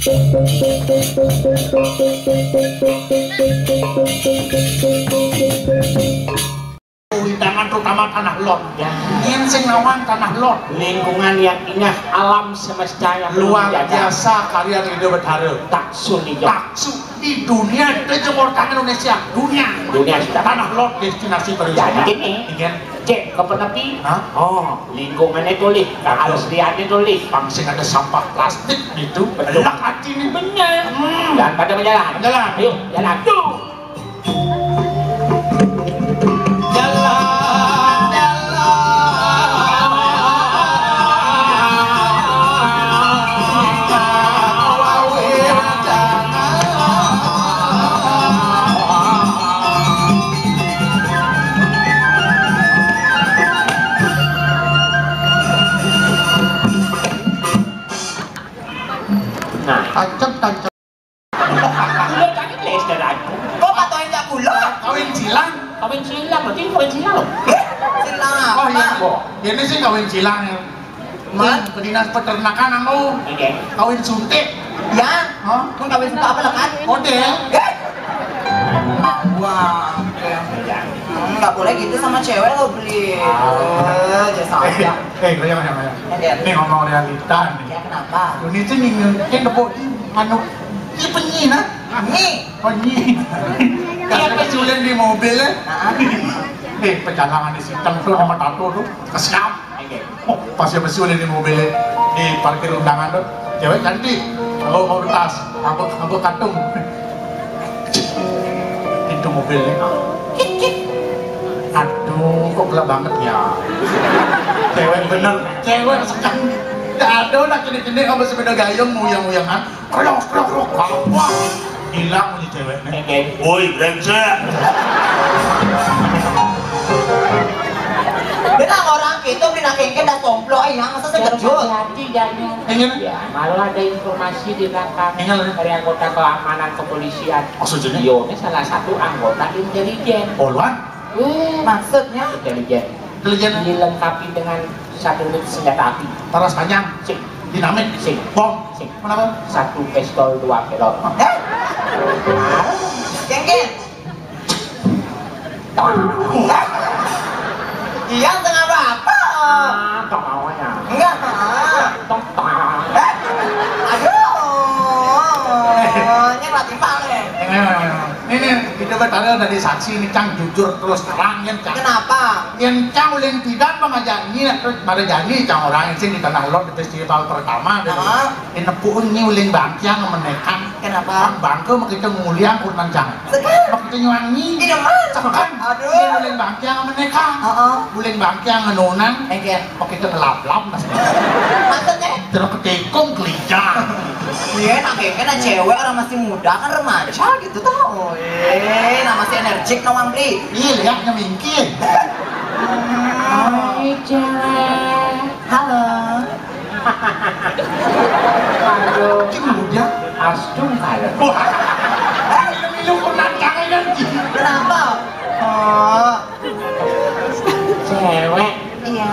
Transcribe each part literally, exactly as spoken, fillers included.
Wewidangan terutama Tanah Lot. Ya. Yen sing nawang Tanah Lot. Lingkungan yang indah, alam semesta yang penuh luar biasa karya Ridho Betara. Taksu nih, Jok. Taksu di dunia, itu aja mau tangan Indonesia, dunia. Dunia sudah. Tanah Lot destinasi pariwisata. Jadi gini, iya. Cek ke penepi. Hah? Oh, lingkungannya tuh lih, keasliannya tuh lih. Pang sing ada sampah plastik gitu. Betul. Enak hati nih. Bener. Hmm. Dan pada berjalan. Jalan. Yuk, jalan. Yuk. Nah. Tancep, tancep. Kula kan les dadaku. Kok katoke ndak kula? Kawin silang. Kawin silang, berarti kawin silang lho. Silang apa? Oh iya, kok. Ini sih kawin silang ya. Man, ke dinas peternakan aku. Oke. Kawin suntik. Ya? Hah? Mun kawin suntik apa lah kan? Model. Eh? Wah, oke. Iya. Hmm, nggak boleh gitu sama cewek lo, Bli. Ah. Eh, jasa aja. Eh, goyang, goyang, goyang. Oke. Ini ngomong realita nih. Ya, kenapa? Ini tuh nyinyirin debok di anu, ini penyi, nah. Penyi. Penyi. Kalau kesulitan di mobil ya. Heeh. Eh, pecalangan di Siteng tuh sama tato tuh, kesiap. Oke. Oh, pas dia besulitan di mobil di parkir undangan tuh, cewek cantik, bawa, bawa tas, aku, aku katung. Pintu mobilnya. Aduh, kok gelap banget ya. Cewek bener, cewek sekali. Tidak ada nak kene-kene sama sepeda gayung, muyang-muyangan. Krok, krok, krok, wah. Hilang nih ceweknya. Oke. Woi, brengsek. Dia nang orang gitu, beli nak kengken dah tomplok, eh, yang masa saya kejut. Hati-hati, jangan. Ingin? Ya, malah ada informasi di belakang. Ingin, eh? Dari anggota keamanan kepolisian. Maksudnya? Yo, ini salah satu anggota intelijen. Poluan? Eh, maksudnya? Intelijen. Intelijen. Dilengkapi dengan satu unit senjata api. Paras panjang. Sing. Dinamit. Sing. Bom. Sing. Kenapa? Satu pistol, dua pelor. Eh? Kengken. Tong. Iya, tengah apa? Ah, tong awalnya. Enggak. Tong, tong. Eh? Aduh. Ini lagi paling. Ini, ini, ini, itu kan tadi ada di saksi ini, Cang, jujur terus terang, ya, Cang. Kenapa? Yen cang uling pidan pangajak nyi, terus pada jani cang orang sing di Tanah Lot di festival pertama deh. Heeh. Yen nepuk nyi uling bangkiang menekan. Kenapa? Bang bangke makita nguliang kurnan cang. Sekarang? Makita nyuang nyi. Tidak mau. Sekarang? Aduh. Yen uling bangkiang menekan. Heeh. Uling bangkiang ngenunang. Enggak. Makita ngelap-lap mas. Maksudnya? Terus ketikung kelinjang. Iya, nah kayaknya nah cewek orang masih muda kan remaja gitu tau. Eh, nah masih energik nawang beli. Iya, lihat nyemingkir. Hai, cewek. Halo. Aduh. Ini muda. Asdung kali. Wah. Milu-milu pernah jangan kan? Kenapa? Oh. Cewek. Iya.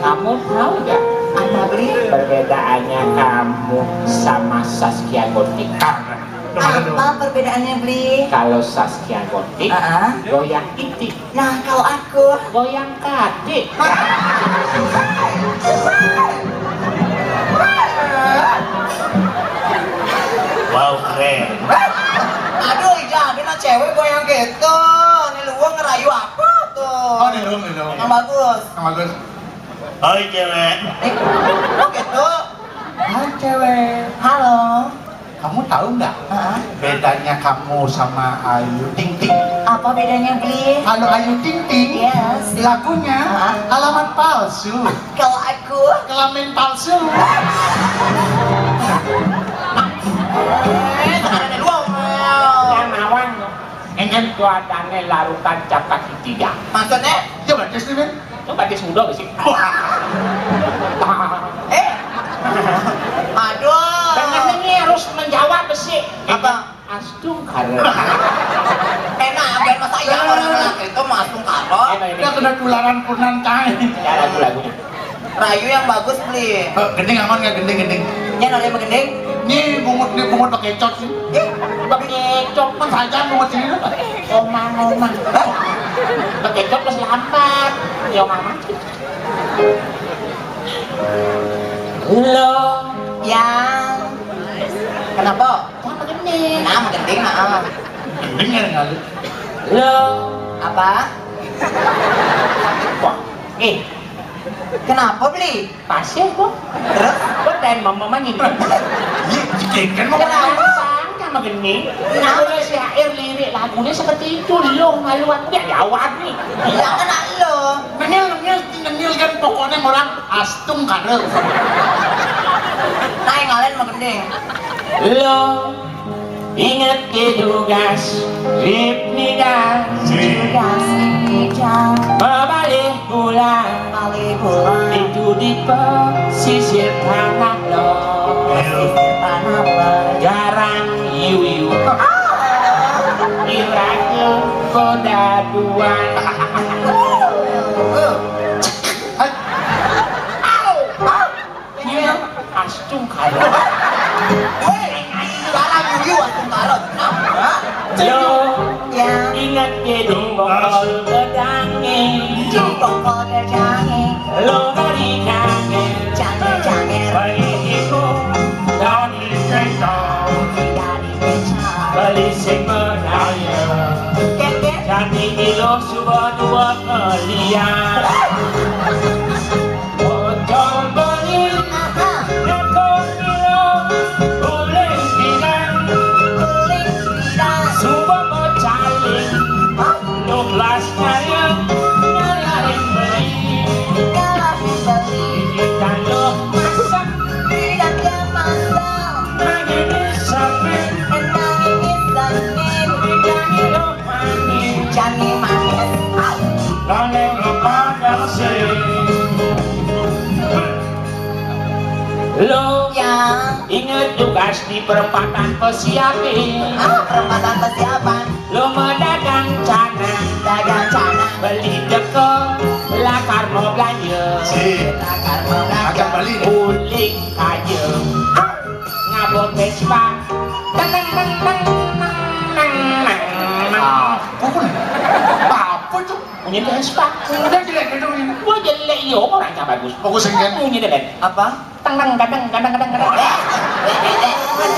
Kamu tahu nggak? Apa, Bli? Perbedaannya kamu sama Saskia Gotik. Apa perbedaannya, Bli? Kalau Saskia Gotik, heeh, goyang itik. Nah, kalau aku? Goyang katik. Wow, keren. Aduh, Ija, ada nah cewek goyang gitu. Ini lu ngerayu apa tuh? Oh, ini lu, ini lu. Yang bagus. Yang bagus. Hai, cewek. Eh, kok gitu? Hai, cewek. Halo. Kamu tahu nggak, hah? Bedanya kamu sama Ayu Ting Ting? Apa bedanya, Bli? Kalau Ayu Ting Ting, yes, lagunya, hah? Alamat palsu. Kalau aku? Kelamin palsu. Eh, jangan ada dua, Bel. Yang nawang. Enggak. Itu adanya larutan catak tiga. Maksudnya? Coba tes nih, Ben. Coba tes muda sih. Eh? Aduh. Tengah ini harus menjawab besi. Apa? Astungkara. Enak, biar masa iya orang laki itu mau astungkara. Enak ini. Kita kena tularan punan cai. Ya, lagu-lagunya. Rayu yang bagus, Bli. Eh, gending aman nggak, gending, gending? Nya ada yang gending? Nih, bungut nih, bungut bekecot sih. Bekecot mah saja bungut sini. Omang, omang. Bekecot pas lambat. Ya, mama. Lo. Ya. Kenapa? Kenapa gini? Nah, gending, nah. Gending ya, ngali. Lo. Apa? Wah, eh. Kenapa, Bli? Pasir kok. Terus? Kok dan mama ini? Iya, kan mau kenapa? Sama gini. Kenapa? Kalau si H R lirik lagunya seperti itu, lo ngaluan. Udah jawab nih. Iya, kan lo. Nengil, nengil, nengil kan pokoknya orang astung kare. Nah, yang lain mah gending. Lo inget ke tugas Ibni dan Ibni dan Ibni dan Babalik pulang. Babalik pulang. Itu di pesisir tanah lo. Pesisir tanah lo. Garang yuyu. Ah. Irakeun kodaduan. Hai. Au. Au. Iya, astungkara. Woi, salah yuyu astungkara. Hah? Yo, ya. Ingat gedung bongkol gedangnya. Gedung bongkol gedangnya. Lo dari kangen. Jangan, jangan. Baik itu dari kereta. Dari kereta. Beli sing berdaya. Keke. Jadi ilo suba dua kelian. Bocor beli, aha, rekor nilo, uling bidang, uling bidang, suba becaling, hah? Dua belas kaya, ngalahin beli, ngalahin beli, bidang lo masak, bidang lo masak, nangin sapi, nangin sapi, bidang lo Jani manis. Kaleng pada sih. Lo, ya, inget tugas di perempatan Pesiapin. Ah, perempatan Pesiapan. Lo mendagang canang. Dagang canang. Beli teko, lakar mau belanja. Si. Lakar mau belanja. Ajak beli deh. Uling aja. Ngabot Vespa. Teng, teng, teng, teng, teng, teng, teng, teng. Ah, apa nih? Apa tuh? Bunyi Vespa. Udah jelek gitu ini. Gua jelek, iya, orang yang bagus. Bagus yang kan? Bunyi deh, Ben. Apa? Teng, teng, kadang, kadang, kadang, kadang.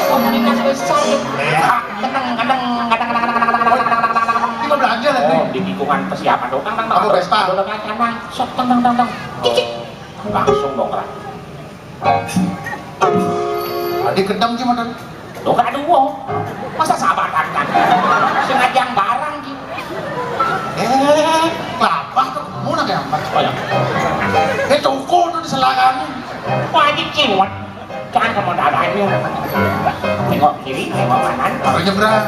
Komunitas besar, ya. Iya. Teng, teng, kadang, kadang, kadang, kadang, kadang, kadang, kadang, kadang. Kita belanja lah, nih. Oh, di lingkungan Pesiapan dong. Teng, teng, teng. Apa Vespa? Ada orang kanang. Sok, teng, teng, teng, teng. Cicik. Langsung dong, Kak. Tadi kedam sih, Madan. Lo gak ada uang. Masa sahabatan kan? Sengaja barang gitu. Eh, kelapa tuh. Mau nak yang apa? Oh ya. Eh, toko tuh di selatan. Wah, ini ciwet. Jangan kamu darahnya. Tengok kiri, tengok kanan. Baru nyebrang.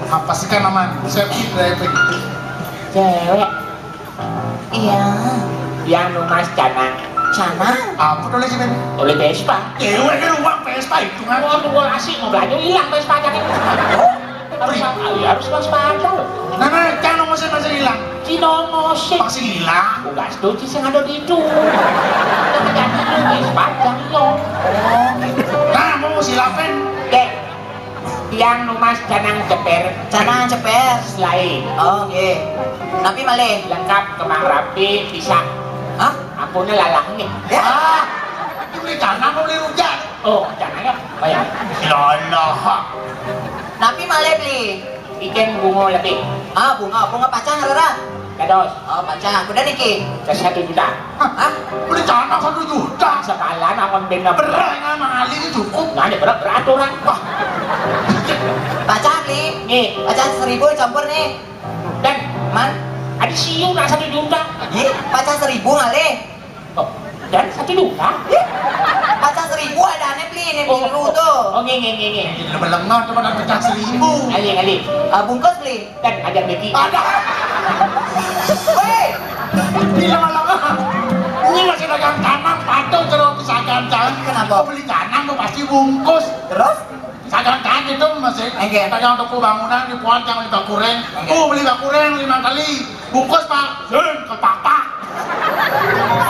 Apa sih kan aman? Safety driving. Cewek. Iya. Yang nu mas canang. Canang? Apa tulis ini? Oleh Vespa. Cewek kan uang Vespa itu kan. Wah, lu bola asik mau belanja hilang Vespa jadi. Oh, harus apa? Ya, harus waspada. Nah, nah, canang masih masih hilang. Cino masih. Masih hilang. Ugas tuh sih yang ada di itu. Kita jadi Vespa jangan lo. Nah, mau silapen. Dek. Tiang nu mas canang ceper. Canang ceper. Selain. Oh, nggih. Tapi malih. Lengkap, kembang rapi, pisang. Hah? Ampunnya lalah nih. Ya. Ah, ini beli canang apa beli rujak? Oh, canangnya. Oh ya. Lalah. Tapi malih beli. Ikan bunga lebih. Ah, bunga, bunga pacang, Rara. Dados. Oh, pacang. Udah niki. Ke satu juta. Hah? Beli tanah satu juta. Sekalian amun benda berat. Berat, nggak mahal ini cukup. Nggak ada berat, berat orang. Wah. Pacang, Li. Nih. Pacang seribu campur nih. Dan man, ada siu nak satu juta. Ih, pacang seribu ngalih. Oh, dan satu juta? Ih, pacang seribu ada aneh beli, ini oh, beli dulu oh, tuh. Oh, nggih, nggih, nggih, nggih. Ini lebih lengan cuma nak pecah seribu. Ngalih, ngalih. Ah, bungkus beli. Dan ada beli. Ada. Weh, bila malam ah. Ini masih dagang tanah, patut terus bisa gancang. Kenapa? Beli tanah tuh pasti bungkus. Terus? Sagang kaget tuh masih. Oke. Dagang toko bangunan di pohon yang di Bakureng. Oke. Oh, beli Bakureng lima kali. Bungkus, Pak. Sun, ke Papa.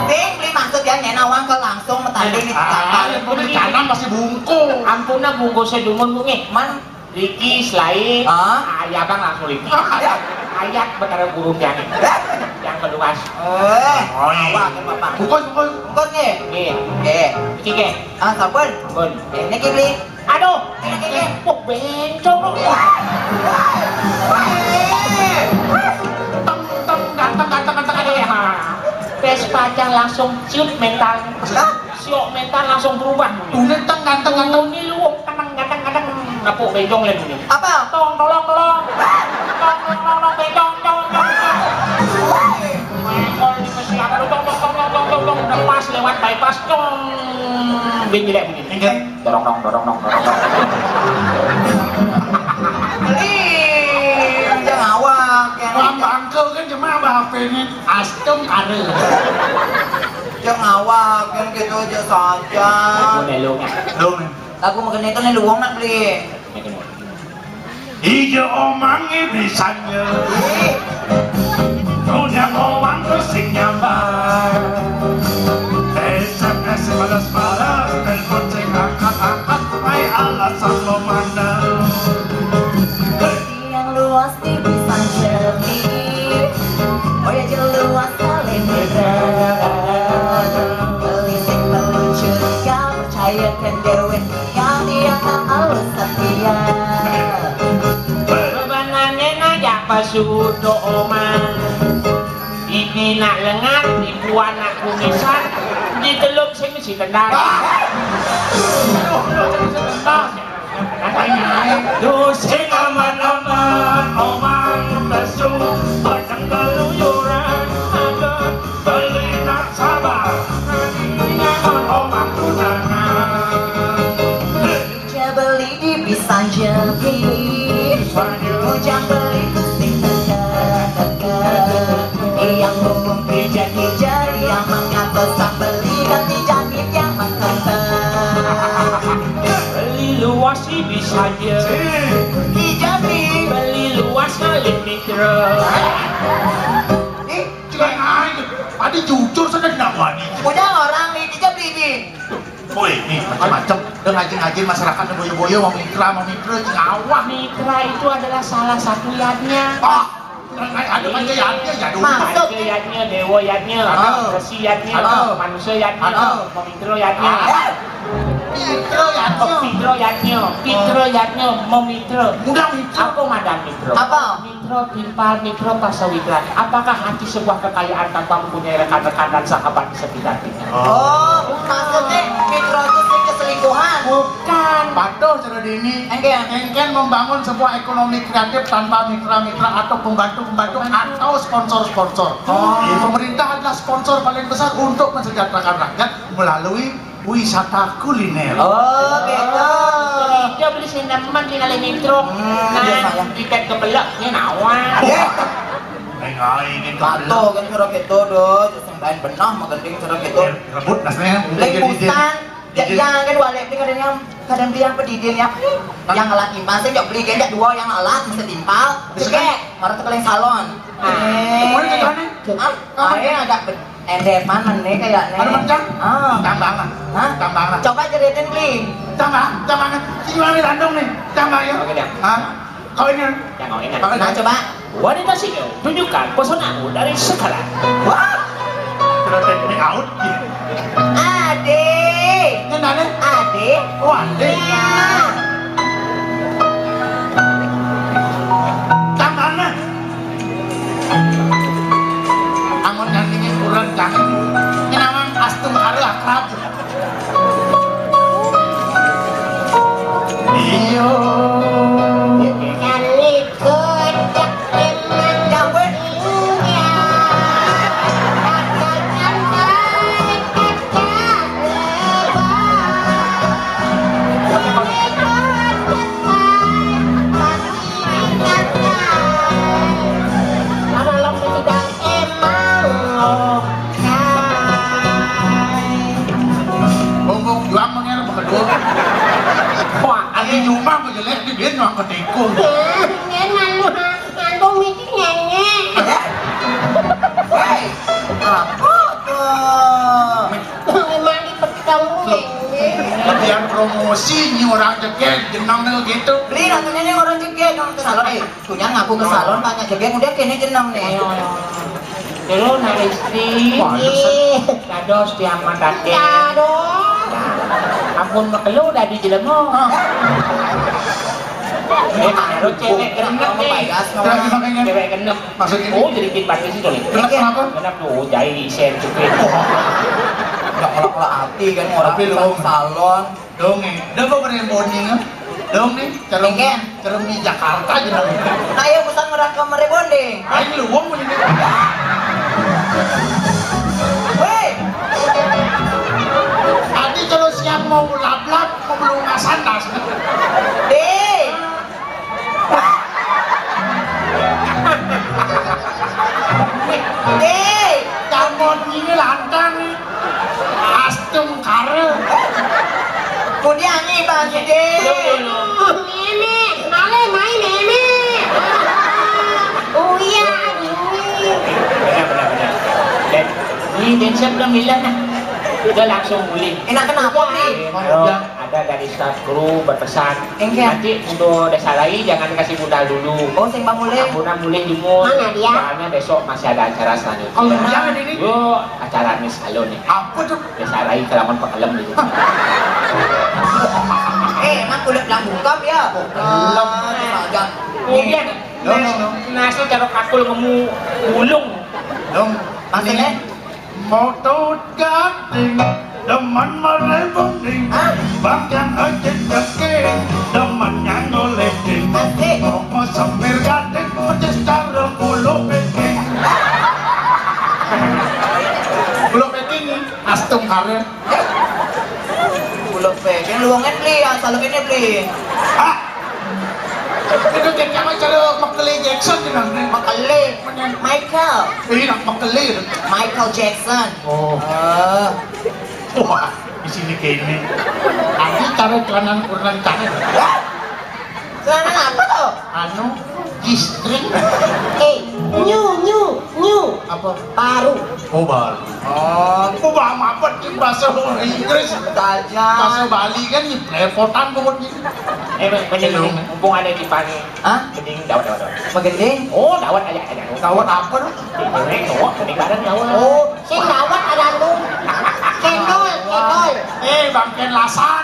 Sing, beli maksud ya, nyén awang ke langsung metali nih. Ah, yang punya kanan masih bungkus. Ampun, nah, bungkusnya dumun, Bu, nggih. Man, Riki selain, ah? Ah, ya, Bang, langsung Riki. Ya. Ayat Betara Guru pian. Ya. Yang keluas. Eh, oh, iya. Awak, Bapak. Bungkus, bungkus. Bungkus nih. Nggih. Nggih. Iki, nggih. Ah, sampun. Sampun. Ini, Ki, beli. Aduh, ini, ini. Oh, bencong. Teng, teng, ganteng, ganteng, ganteng, ganteng. Eh, ha. Pes pacar langsung ciut mental. Hah? Siok mental langsung berubah. Udah teng, ganteng, ganteng. Ini lu, tenang, ganteng, ganteng. Ngapuk bencong lagi. Apa? Tong, tolong, tolong. Tong, tolong, tolong, bencong, cong, cong, cong. Mengkol di Mesir, aduh, tong, tong, tong, tong, tong, tong, tong. Udah pas lewat bypass, cong. Bin jelek begini. Enggak. Dorong, dong, dorong, dong, dorong, dong. Ih, jangan awak, ya. Wah, bangke kan cuma apa ini? Astem kare. Jangan awak, kan gitu aja saja. Aku nelung. Lu, nih. Aku makan itu nih luwung nak beli. Ijo omang bisa nye. Punya omang terus sing nyambar. S M S balas-balas, telepon sing angkat-angkat, ai alasan lo mana? Yang luas di bisa jadi. Oh ya, jelas kali beda. Beli sing perlu curiga, percayakan dewe. Yang dia tak alus setia. Bebanane ngajak pasudo omang. Ibi nak lengat, ibu anak kumisan, di teluk sing si tendang. Aduh, aduh, aduh, aduh, aduh. Duh, sing aman-aman, omang pesu, padang keluyuran, aduh, beli nak sabar, omang tunangan. Aja beli di pisang jepi, bujang beli kusing teka-teka. Yang mumpung kijak-kijak, yang mengatos tak beli, ganti jahit yang mengatos. Beli luas sih bisa aja. Kijak beli. Beli luas kali mitra. Ih, juga naik. Tadi jujur sudah dinawani. Udah orang nih, kijak beli ini. Woi, nih macam-macam. Udah ngajin-ngajin masyarakat boyo-boyo mau mitra, mau mitra, cing awah. Mitra itu adalah salah satu yadnya. Ah, ada macam yadnya, ya dulu. Maksud? Ada yadnya, dewa yadnya, ada. Resi yadnya, ada. Manusia yadnya, ada. Pemitra yadnya. Ah. Pitra yadnya. Oh, pitra yadnya, pitra yadnya, memitra. Mudah mitra. Apa madan mitra? Apa? Mitra timpal, mitra pasawitra. Apakah arti sebuah kekayaan tanpa mempunyai rekan-rekan dan sahabat di sekitarnya? Oh, maksudnya mitra itu sering keselingkuhan. Bukan. Patuh cara ini. Engke. Engke membangun sebuah ekonomi kreatif tanpa mitra-mitra atau pembantu-pembantu atau sponsor-sponsor. Oh. Pemerintah adalah sponsor paling besar untuk mensejahterakan rakyat melalui wisata kuliner. Oh, gitu. Dia beli sinaman di ngalih mitra. Hmm, nah, biasa ya. Tiket kebelak, ini nawa. Ya. Neng ai ini kebelak. Patuh kan cara gitu, do. Sing lain benah, magending cara gitu. Ya, rebut nasnya. Lek busan, ya, yang kan walek ini kadang yang, kadang dia apa di dia ya. Yang ngelat timpal, saya jok beli gendak dua yang ngelat, mesti timpal. Cekek, orang tuh paling salon. Ah. Pokoknya gitu, aneh. Hah? Apa? Ayo agak ben-, endeman meneh kayaknya. Ada macam? Ah. Tambah lah. Hah? Tambah lah. Coba ceritain, Bli. Tambah, tambah. Si Mami Landung nih, tambah ya. Oke, dah. Hah? Kau ini. Yang kau ingat. Pakai. Nah, coba. Wanita sihir, tunjukkan pesonamu dari sekarang. Wah. Sudah teknik out. Ade. Ini nane? Ade. Oh, ade. Iya. Tambah lah. Amun nyanyinya kurang jangan. Ini namanya astungkara akrab. Iya. Kali kocak memang. Jawab. Emang okai. Bongkok juang mengera bekedul. Wah, adi jumah jelek di dia nyuang ketikung. Ngen anu, anu mikir nyanyi. Hei, apa tuh? Latihan promosi, ni orang jegég, jeneng né gitu. Beli, rasanya ni orang jegég, orang ke salon, eh, punya ngaku ke salon, banyak jegég, udah kene jeneng né. Kelo nak istri. Wah, ih, dados tiang mataté. Dados. Ampun, makelo dadi jelema. Hah? Eh, karo cewek genep nih. Cewek genep. Maksudnya? Oh, jadi kin batis itu nih. Genep kenapa? Genep tuh, jai isen cepet. Nggak ngelak-ngelak hati kan orang. Tapi lu salon. Dong, eh. Udah, gua pernah bonding, eh. Dong, nih, cerem, cerem di Jakarta aja, dong. Ayo, pesan merangkam merebonding. Ayo, lu, gua mau ini. Woi. Tadi kalau siang mau lablab, mau belum ngasih tas. Deh. Eh, jamon ini lantang. Astung kare. Kudiangi Bang Gede. Nenek, male main nenek. Oh iya, ini. Benar, benar, benar. Dan ini dan siapa bilang, nah? Udah langsung mulih. Enak kenapa nih? Ada dari staff kru berpesan, enggak. Nanti untuk Desa Rai jangan dikasih budal dulu. Oh, sing Bang Mulih. Bang Mulih dulu. Mana dia? Soalnya besok masih ada acara selanjutnya. Oh, jangan ini. Yo, acara Miss Alon nih. Apa tuh? Desa Rai kelaman pekelem gitu. Eh, emang kulit belang bungkam ya? Belum. Ah, dimagang. Kemudian, no, no, no. Nasi taruh kakul ngemu bulung. Dong. Maksudnya? Motot gading, demen merebonding. Hah? Bangkian ojek deking, demen nyanggoleting. Asik. Mau semir gading, pedes cara kulo peking. Kulo peking, astung kare. Kulo peking, lu wongen beli, asal ini beli. Hah? Itu kayak cara Michael Jackson gitu. Michael. Michael. Iya, Michael. Michael Jackson. Oh. Eh. Wah, di sini kayak ini. Nanti cara celana kurang cara. Hah? Celana apa tuh? Anu, G-string. Eh, new, new, new. Apa? Baru. Oh, baru. Oh, kok paham apa di bahasa Inggris? Bahasa Bali kan repotan pokoknya. Eh, mumpung ada di Bali. Hah? Mending dawet, dawet, dawet. Mending? Oh, dawet aja, aja. Dawet apa tuh? Ini, oh, ini bareng dawet. Oh, sing dawet ada lu. Cendol, cendol. Eh, bangkén lasan.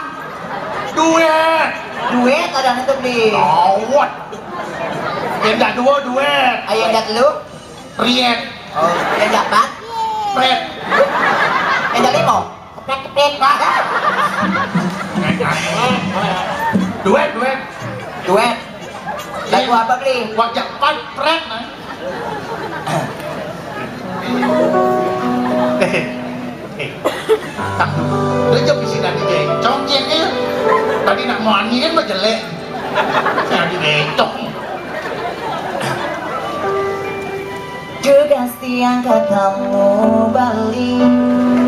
Duet. Duet ada nanti beli. Dawet. Yang dak dua duet. Ayo, yang dak lu? Riet. Oh, yang dak empat? Pret. Yang dak lima? Kepret, kepret. Duet, duet. Duet. Lagu apa, Bli? Wajah pan, pret, nah. Eh, eh. Tak, udah jam isi tadi, Jay. Congceng, ya. Tadi nak mau ani kan mah jelek. Tadi becok. Tugas tiang ketemu Bali,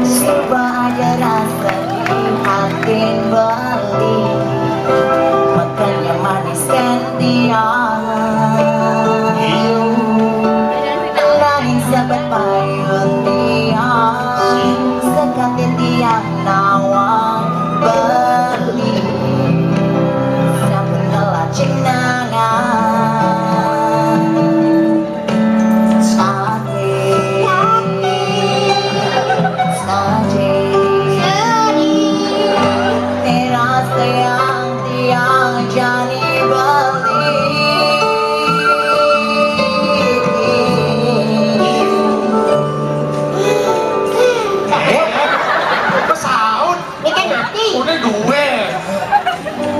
coba aja rasa di hati Bali. Makannya manis kan tiang. Lain sahabat payun tiang, sekate tiang nawang Bali. Sampun telah cenangan. Sate, sate, teras tiang, tiang jani beli. Eh, pesaut. Ini kan mati. Udah duwe.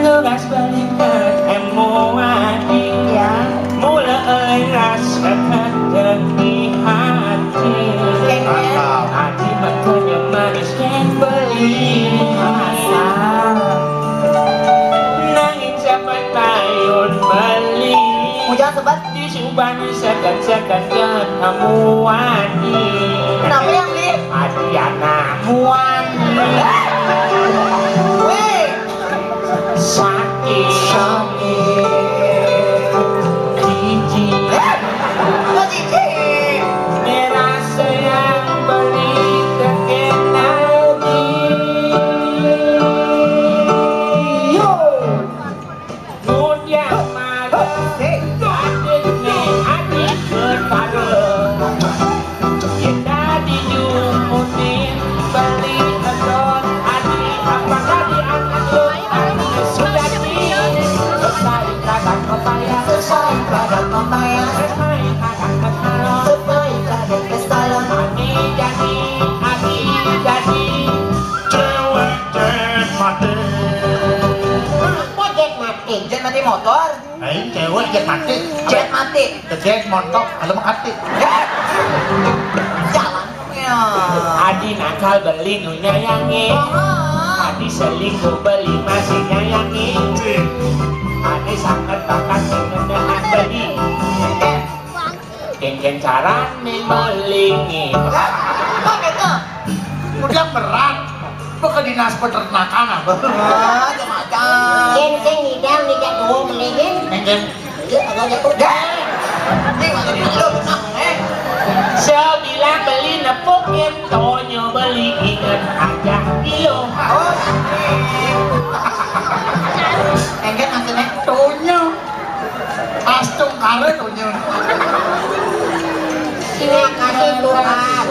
Ngeras balikan emoani. Ya. Mula eling rasakan di hati. Kayaknya. Hati makanya manis kan beli. Masa. Nanging siapa tayun beli. Hujan sebat. Di Subang segan-segan ketemuani. Kenapa yang di? Adiana Muani. Weh. Sakit. Sakit. Cici. Eh, kok cici? Merasa yang beli kekenal. Apa jet mati? Jet mati motor? Lain cewek jet mati. Jet mati. Jet montok, kalau mati. Jalan. Ya. Adi nakal beli nu nyayangi. Adi selingkuh beli masih nyayangi. Adi sangat bakat nu beli. Kéngkén carané melingi. Apa gitu? Udah berat. Apa ke dinas peternakan apa? Ah, jangan. Yén sing ngidang ngidang dua mendingin. Kéngkén. Iya, agak jatuh. Dah. Ini malah di lu, nah, eh. Sebilang beli nepuk, tonyo beli inget aja. Iyo. Oh, ini. Kéngkén maksudnya? Tonyo. Astungkara tonyo. Silakan, Tuhan.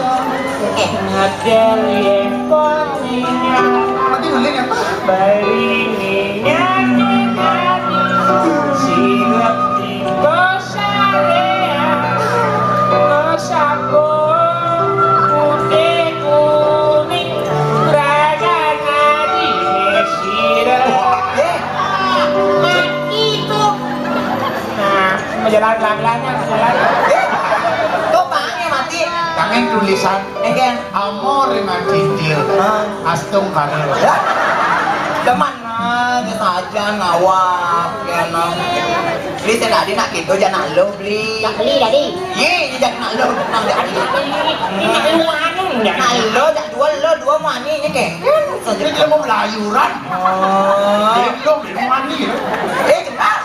Eh. Ngadel yén koningan. Berarti ngeling apa? Baringi nyanyi nyanyi. Sirep tiga saréan. Ngesapo putih kuning. Raga nadi sirep. Eh. Itu. Nah, majalan laganya, majalan. Tuh, Pak, yang mati. Jangan tulisan. Enggak. Amor dengan cincin. Ah. Astungkara. Ya. Demen aja saja ngawak, ya, no. Beli, saya tadi nak gitu, jangan lo beli. Nak beli tadi. Iya, iya, jangan nak lo. Nang jadi. Ini, ini anu, ya. Nak lo, jak dua lo, dua mani, ini kengkén. Ini dia mau melayuran. Oh. Jadi lo beli mani, ya. Eh, jelas.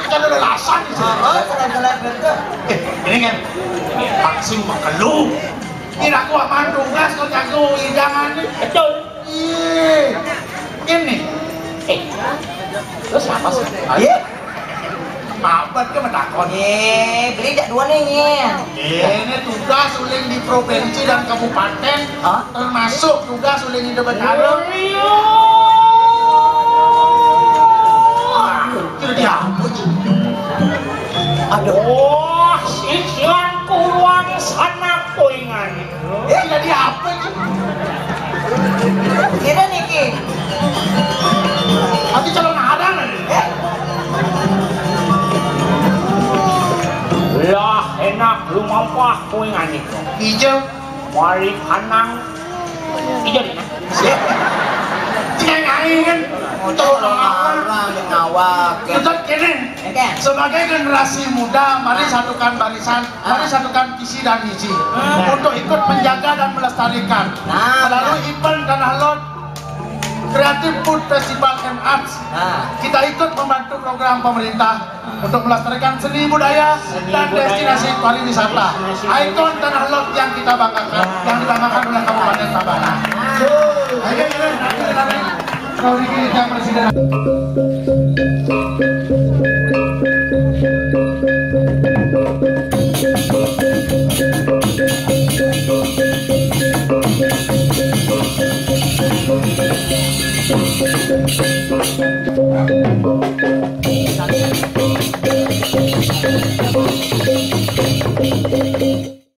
Kan udah lasan di sini. Oh, salah, salah, salah. Eh, ini kan vaksin mengkelu. Kira aku aman tugas kau jago hidangan ni. Betul. Iya. Ini. Eh, lu siapa sih? Iya. Apa ke menakon? Eh, beli jak dua nih, Nyen. Ini tugas ulin di provinsi dan kabupaten. Hah? Termasuk tugas ulin di Debat Arab. Aduh, jadi apa sih? Aduh. Oh, sisian kurang sanak kuingan. Eh, jadi apa sih? Kira niki. Tapi calon arang. Eh? Lah, enak lu mampah kuingan itu. Ijo. Wali kanang. Iya, Dina. Cek aing kan. Motor orang ngawak. Tetep kene. Sebagai generasi muda, mari satukan barisan, mari satukan visi dan misi untuk ikut menjaga dan melestarikan. Nah, melalui event Tanah Lot Creative Food Festival and Arts. Nah. Kita ikut membantu program pemerintah untuk melestarikan seni budaya dan destinasi pariwisata. Ikon Tanah Lot yang kita banggakan, yang dibanggakan oleh Kabupaten Tabanan. Ayo, ayo, ayo, ayo. Kau ini yang presiden.